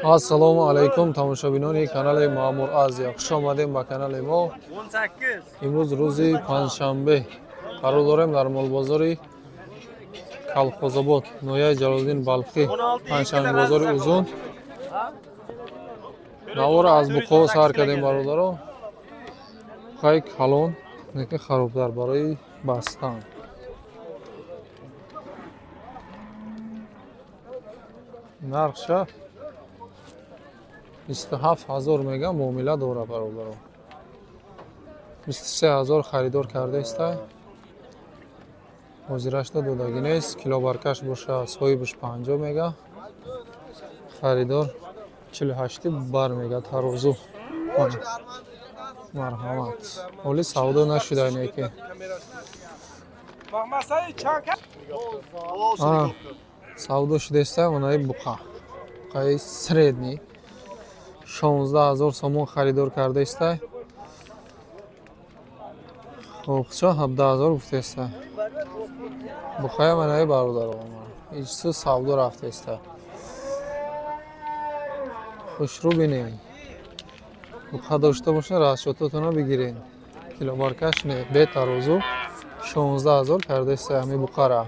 Ассалому алайкум тамошобинони канали Маъмур Азия. Хуш омадем ба канали мо. Имрӯз рӯзи панҷшанбе қарор дорем дар молбозори Калхозобод, ноҳияи Ҷалолиддин Балхӣ, панҷшанбе бозори Узун. Наворо аз Буқо сар кардем, бародаро. Буқаи калон, неки харобтар барои бастан. Нархша 27 ҳазор мега муомила дора, бародаро. 23 ҳазор харидор кардаистай. Ҳозирашда додагӣ нест. Килобаркаш боша соҳибаш 50 мега. Харидор 48 бар мега тарозу. Марҳамат. Ҳоли савдо нашуда неки. Савдо шудаистай онаи буқа. Буқаи средний. 16 ҳазор сомон харидор кардаистай. Хоб, чо 17 ҳазор гуфтаистай. Буқая манаи бародаро. Ичсу савдо рафтаистай. Хушрӯ бинем. Буқа дошта бошед, расчётотонро бигиред. Килобаркаш не, бе тарозу 16 ҳазор кардаистай ҳами буқара.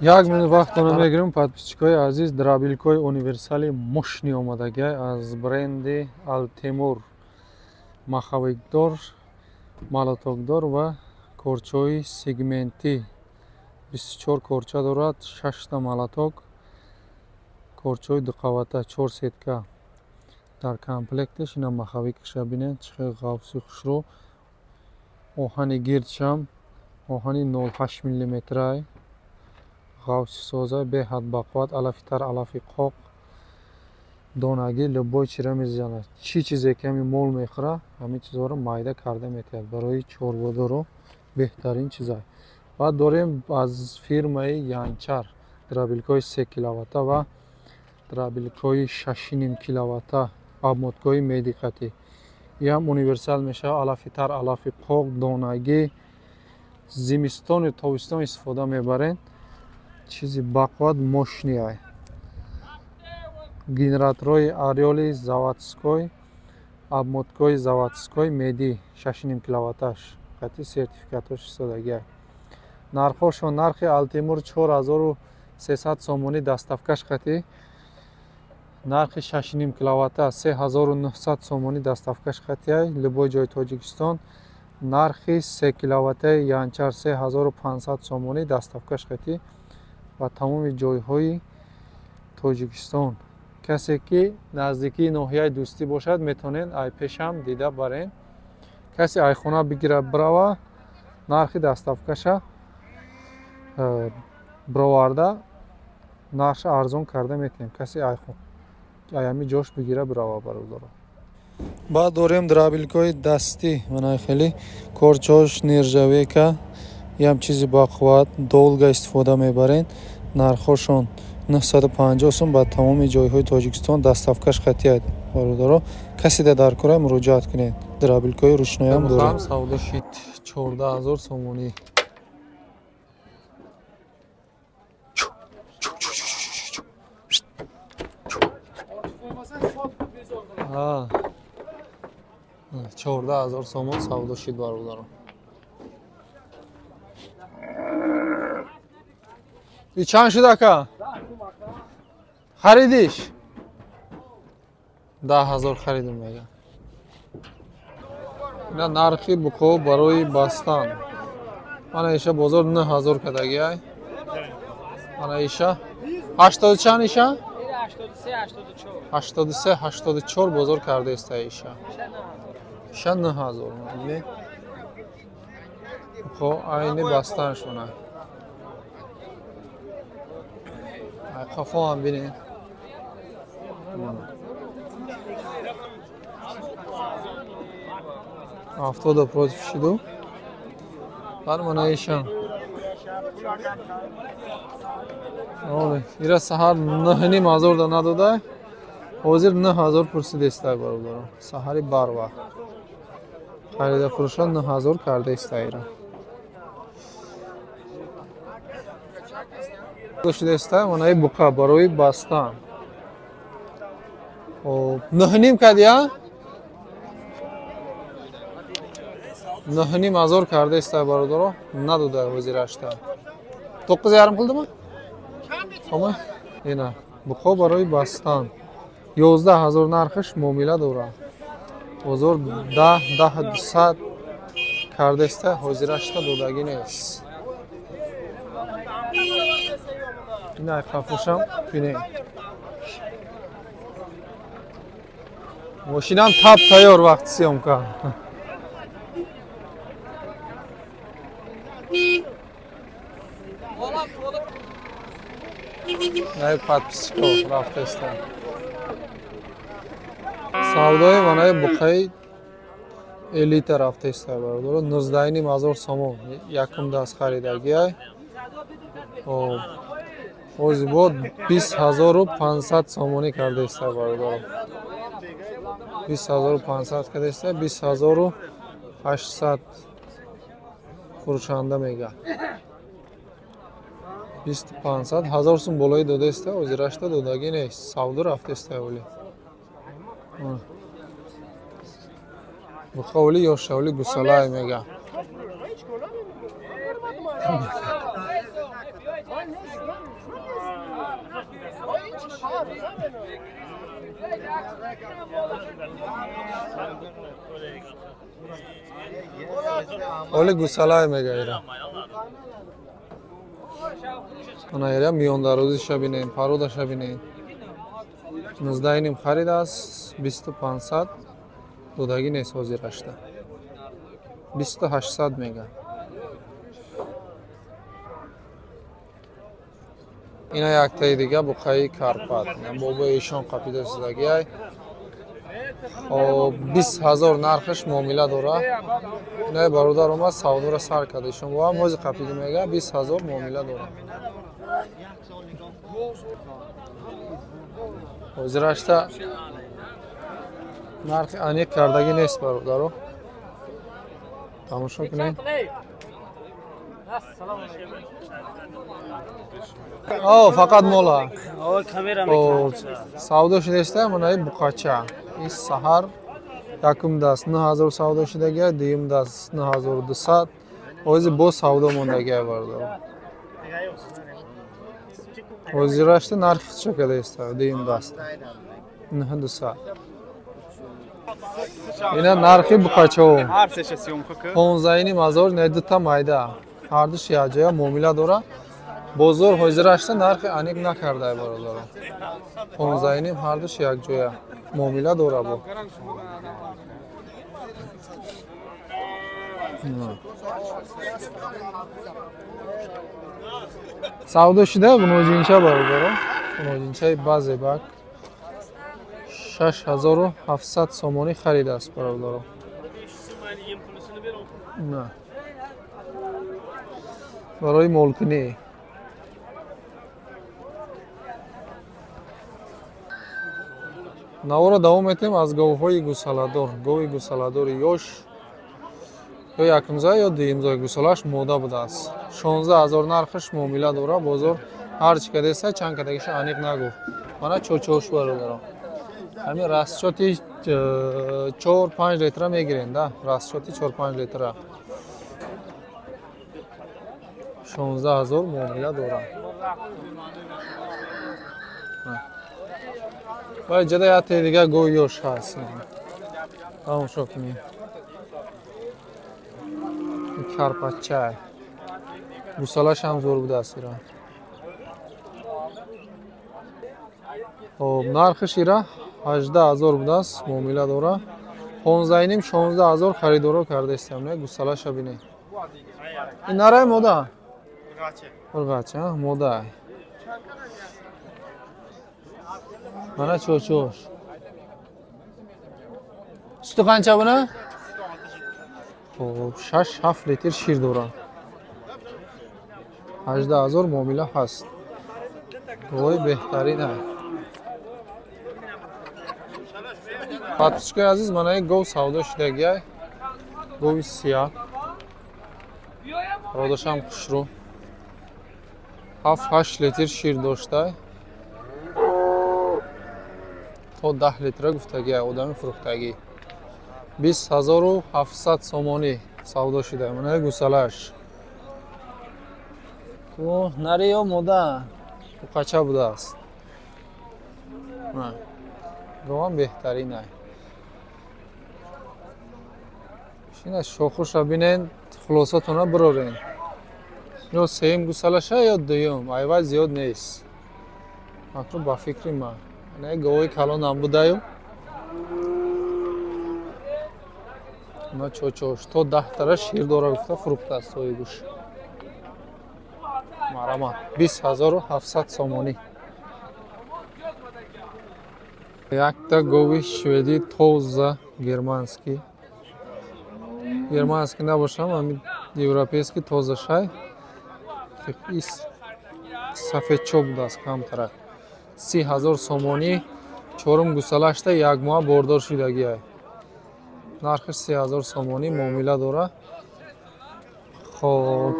Як минут вақтона мегирем, подписчикои азиз. Дробилкои универсали мощный омадагиай аз бренди Алтемур. Маховикдор, молотокдор ва корчаҳои сегментӣ. 24 корча дорад, 6 молоток, корчаҳои дуқавата, 4 сетка. Дар комплекташ ина маховикша бинед, чӣ хел ғафси хушрӯ. Оҳани гирдшам, оҳани 0,8 миллиметрай. Ғафси соза, беҳад бақувват, алафи тар, алафи қоқ, донагӣ, любой чира мезанад. Чӣ чизе ки ҳамин мол мехӯра, ҳамин чизҳоро майда карда метиҳад. Барои чорводоро беҳтарин чиза. Баъд дорем аз фирмаи Янчар дробилкои 3 киловатта ва дробилкои 6,5 киловатта, обмоткои медиқатӣ. Иам универсал мешавад, алафи тар, алафи қоқ, донагӣ. Зимистону тобистон истифода мебарем. Чизи бақувват мощный. Генераторҳои Ариоли заводской, обмоткои заводской меди 6,5 киловатташ, қатъи сертификатош истодагиай. Нархҳошон нархи Алтемур 4300 сомонӣ доставкаш қатъи, нархи 6,5 киловатта 3900 сомонӣ доставкаш қатъиай, любой ҷои Тоҷикистон. Нархи 3 киловаттаи Янчар 3500 сомонӣ доставкаш қатъи ва тамоми ҷойҳои Тоҷикистон. Касе ки наздикии ноҳияи Дӯстӣ бошад, метавонед айпешам дида барен. Касе айхона бигирад бирава, нархи доставкаша бироварда, нархша арзон карда метавонем. Касе аями ҷош бигира бирава, бародаро. Баъд дорем дробилкои дастӣ, мана хеле корчош нержавейка, ям чизи бақувват, долго истифода мебарен. Нархҳошон 950 сом ба тамоми ҷойҳои Тоҷикистон доставкаш қатъият, бародаро. Касе дар кора муроҷиат кунед. Дробилкои рӯшноям дорем. Савдо шид 14 ҳазор сомонӣ. А 14 ҳазор сомон савдо шид, бародаро. И чанд шуд ака? Харидиш? 10 ҳазор харидум мега. Ина нархи буқо барои бастан. Мана иша бозор 9 ҳазор кадагиай. Мана иша 80 чанд иша? 83 84 бозор кардаиста иша. Иша 9 ҳазор. Буқо айни бастан шуна. Қафо ҳам бинед. Ҳафтода против шиду. Баъд мана ишам. Ира саҳар 9,5 ҳазор да надодай. Ҳозир 9 ҳазор пурсидаистай, бародаро. Саҳари барвақт. Харида фурӯшон 9 ҳазор кардаистай ира. Шудеста манаи буқа барои бастан. Хоб, 9,5 кардия? 9,5 ҳазор кардаеста бародаро, надода ҳозирашта. 9,5 қилдими? Омай? Ина, буқо барои бастан. 11 ҳазор нархиш муомила дорад. Бозор 10, 10,200 кардаеста, ҳозирашта додагӣ нест. Ина қафошам бинед. Мошинам тап тайёр вақти съёмка. Най подписчико рафтаеста. Савдои манаи буқаи элита рафтаеста бародаро. 19,5 ҳазор сомон якум даст харидагиай. Хоб, ҳозир бо 20,500 сомонӣ кардаеста бародаро. 20,500 кардаеста, 20,800 фурӯшанда мега. 20,500 ҳазор сум болои додаеста, ҳозирашта додагӣ нест. Савдо рафтаеста оли. Буқовли ё шавли гусалай мега. Оли гусалай мега ира. Ана ира миёндарозиша бинед, пародаша бинед. 19,5 харидааст, 20,500 додагӣ нест ҳозирашта. 20,800 мега. Ина яктаи дига буқаи Карпат. Бобои ишон қапида шудагиай. Хоб, 20,000 нархиш муомила дорад. Инаи бародар омад савдоро сар карда. Ишон бо ҳам ҳозир қапида мега, 20,000 муомила дорад. Ҳозирашта нархи аниқ кардагӣ нест бародаро. Тамошо кунед. О, фақат мола. Савдо шудаеста манаи буқача. Ин саҳар якум даст 9,000 савдо шудагия, дуюм даст 9,200. Ҳозир боз савдо мондагия бародаро. Ҳозирашта нархи худша кардаеста дуюм даст 9,200. Ина нархи буқачао 15,5 ҳазор, не дута майда. Ҳардуш якҷоя муомила дорад. Бозор ҳозирашта нархи аниқ накардай бародаро. 15,5 ҳардуш якҷоя муомила дора бо. Савдо шуда гуноҷинча бародаро. Гуноҷинчаи базебак 6,700 сомонӣ харидааст бародаро. На. Барои молкунӣ. Наворо давом метем аз говҳои гусаладор. Гови гусаладори ёш ё якумза ё дуюмза гусалаш мода будааст. 16,000 нархиш муомила дорад. Бозор ҳар чӣ кадеста чанд кадагиша аниқ нагуфт. Мана чочош бародаро. Ҳамин расчоти 4-5 литра мегирем да, расчоти 4-5 литра. 16,000 муомила дорад. Ва ҷада яте дига гови ёш ҳаст. Тамошо кунед. Карпачай. Гусалаш ҳам зор будааст ира. Хоб, нархиш ира 18,000 будааст, муомила дорад. 15,5 16,000 харидоро кардаистам, не гусалаша бинед. Ин нарай мода? Урғача, мода. Мана чочош. Суту қанча буна? Хоб, 6-7 литр шир дорад. 18,000 муомила ҳаст. Гови беҳтарин аст. Подписчикои азиз, мана ин гов савдо шудагиай. Гови сия. Родашам хушрӯ. 7-8 литр шир дошта. То 10 литра гуфтагӣ одами фурӯхтагӣ. 20700 сомонӣ савдо шуда. Мана гусалаш. Ку нари ё мода? Буқача будааст. Говам беҳтарин ай. Шина шохуша бинен, хулосатона бирорен. Ё сеюм гусалаша ё дуюм, айвай зиёд нест. Акру ба фикри ман. Ана говои калонам будаю. На чочош то 10 тара шир дора гуфта фурӯхтааст соҳибуш. Марамат 20700 сомонӣ. Якта гови шведӣ тоза германский. Германский набошам, ами европейский тоза шай. Сафедчо будааст камтарак. 30000 сомонӣ чорум гусалашта як моҳ бордор шудагиай. Нархиш 30000 сомонӣ муомила дора. Хоб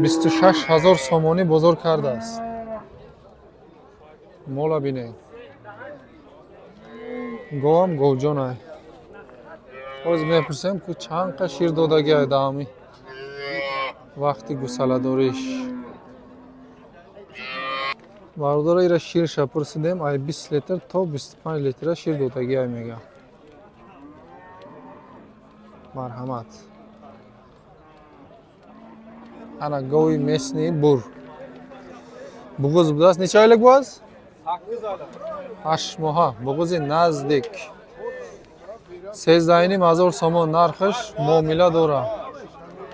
26000 сомонӣ бозор кардааст. Мола бинед. Говам говҷонай. Ҳоз мепурсем ку чанд қа шир додагиай даами вақти гусаладориш. Бародаро ира ширша пурсидем, ай 20 литр то 25 литра шир додагиай мега. Марҳамат. Ана гови местни бур. Буғуз будааст. Неча ойлик буаз? 8 моҳа. Буғузи наздик. 13,5 сомон нархаш муомила дора.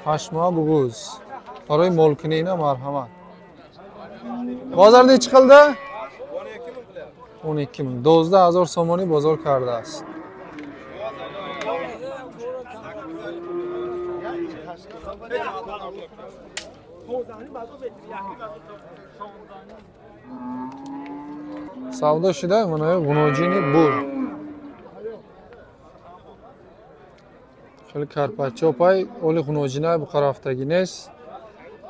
8 моҳа буғуз. Барои молкунӣ ина марҳамат. Бозор нечи қилди? 12 мing. 12000 сомонӣ бозор кардааст. Савдо шуда мана ғуноҷини бур. Хеле карпачопай, оли ғуноҷинай буқарафтагӣ нест.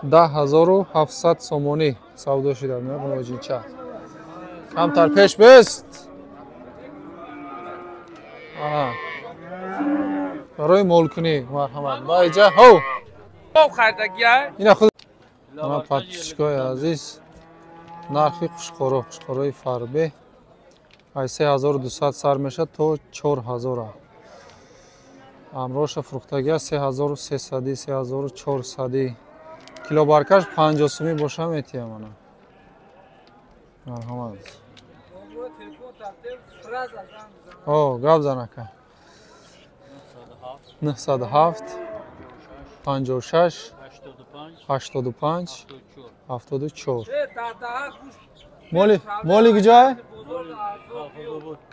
10700 сомонӣ савдо шуда мана ғуноҷинча. Камтар пеш бест. Аҳа. Барои молкунӣ марҳамат. Ба иҷа ҳов. Ина худ мана подписчикои азиз, нархи қушқоро, қушқорои фарбе ай 3200 сар мешад то 4000. Амроша фурӯхтагиа 3300, 3400. Килобаркаш 50 сумӣ боша метиҳам мана. Марҳамат. О, гап зан ака. 907 56 85 74. Моли, моли куҷое?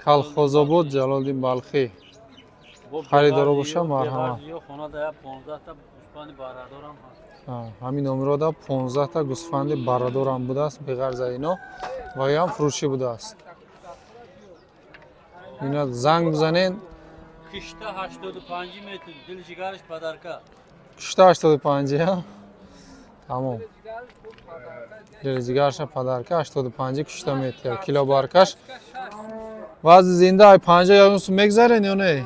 Калхозобод, Ҷалолиддин Балхӣ. Харидоро боша марҳамат. Ҳамин номерода 15 та гӯсфанди баррадорам будааст, беғарза ино ва ям фурӯшӣ будааст. Ина занг бизанен. Кишта 85 метр, дил ҷигараш падарка. Кишта 85, ҳа? Тамом. Дил ҷигарша падарка 85 кишта метр. Килобаркаш вазъи зинда ай 50 ягон сум мегзарен ё не?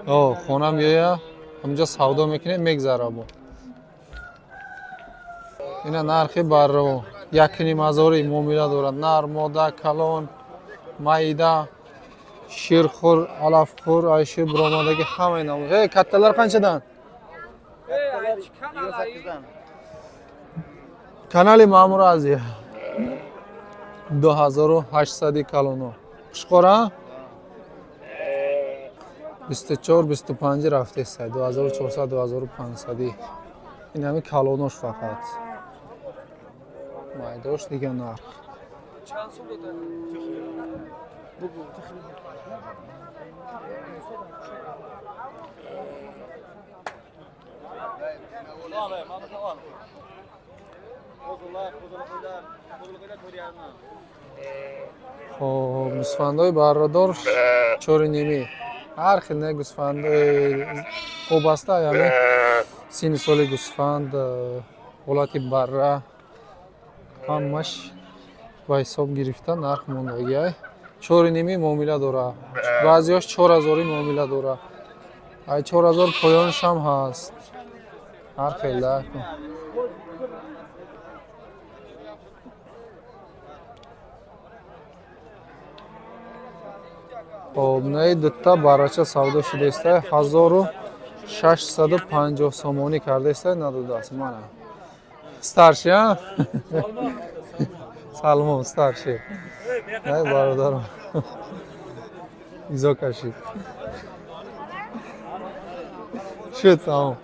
О, хона биёя, ҳамҷа савдо мекунем, мегзара бо. Ина нархи барро 1,5 ҳазори муомила дорад. Нар, мода, калон, майда, ширхӯр, алафхӯр, ай шир биромадаги ҳамаи намуд. Э, катталар қанчадан? Канали Маъмур Азия. 2800 калоно. Қушқора? 24-25 рафтест. 2400, 2500. Ин ҳами калонош фақат. Майдош дига нарх. Хоб, гӯсфандои баррадор 4,5. Ҳар хел не гӯсфандои вобаста яъне синни соли гӯсфанд, ҳолати барра. Ҳамаш ба ҳисоб гирифта нарх мондагиай. 4,5 муомила дора. Баъзеҳош 4000 муомила дора. Ай 4000 поёнашам ҳаст. Ҳар хел да. Хоб, наи дута барача савдо шудаиста 1650 сомонӣ кардаиста, надодааст. Мана. Старший, а? Салмон, старший. Най бародарам. Изо кашид. Шуд, тамом.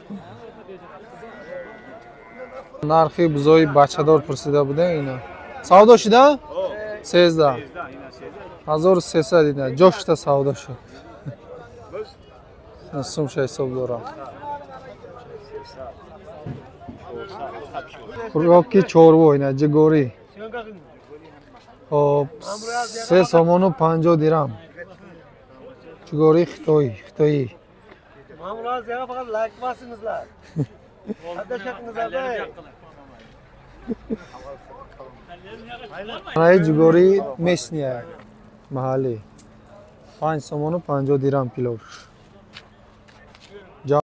Нархи бузои бачадор пурсида будем ина. Савдо шуда? 13. 1300 ина. Ҷошта савдо шуд. Сумша ҳисоб дорам. Хӯроки чорво ина ҷигорӣ. Хоб, 3 сомону 50 дирам. Ҷигории хитоӣ, хитоӣ. Анаи ҷигории местния маҳаллӣ. 5 сомону 50 дирам килош.